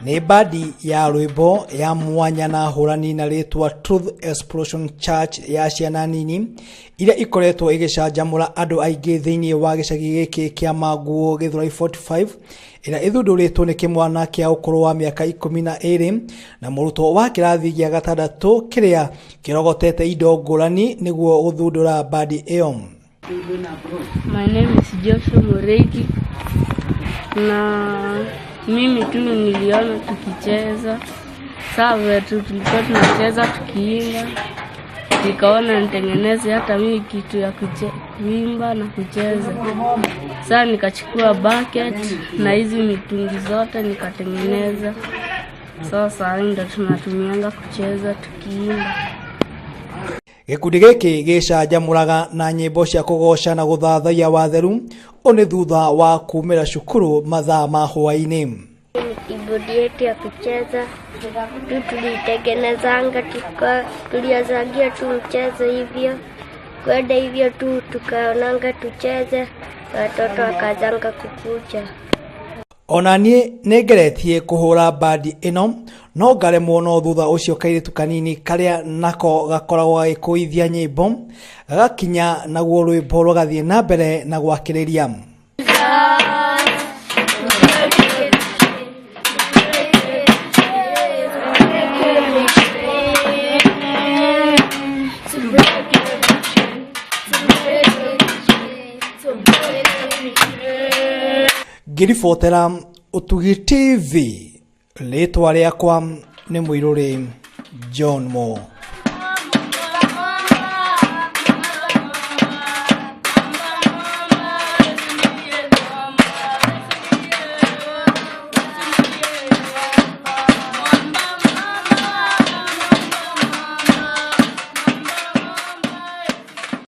Nĩ bandi ya rwĩmbo ya mwanya na hũrani na rĩtwa Truth Explosion Church ya ciana nini iria ikoretwo ĩgĩcanjamũra andũ aingĩ thĩinĩ wa gĩcagi gĩkĩ kĩa Manguo Gĩthũrai 45 ĩrĩa ĩthundũrĩtwo nĩ kĩmwana kĩa ũkũrũ wa mĩaka 12 na mũrutwo wa kĩrathi gĩa gatandatũ kĩrĩa kĩrogotete indo ngũrani nĩguo gũthundũra bandi ĩyo. My name is Joshua Muregi na mimi tu niliona tukicheza saa wetu tulikuwa tunacheza tukiimba, nikaona nitengeneze hata mimi kitu ya kuimba na kucheza. Saa nikachukua bucket na hizi mitungi zote nikatengeneza. Sasa ndo tunatumianga kucheza tukiimba. Gĩkundi gĩkĩ gĩcanjamũraga na nyĩmbo cia kũgoca na gũthathaiya watheru ũũ nĩ thutha wa kumĩra cukuru mathaa ma hwaĩ-inĩ. Keyboard yetu ya kucheza tu tulitengenezanga, tulianzagia tu mchezo hivyo kwenda hivyo tu, tukaonanga tucheze, watoto wakazanga kukuja. Ona niĩ nĩ ngeretie kũhũra bandi ĩno no ngaremwo no thutha ũcio kairĩtu kanini karĩa nako gakoragwo gagĩkũithia nyĩmbo gagakinya naguo rwĩmbo rũgathiĩ na mbere na gwakĩrĩria. Ngĩribotera Ũtugi TV, rĩtwa rĩakwa nĩ Mũirũrĩ John Mo.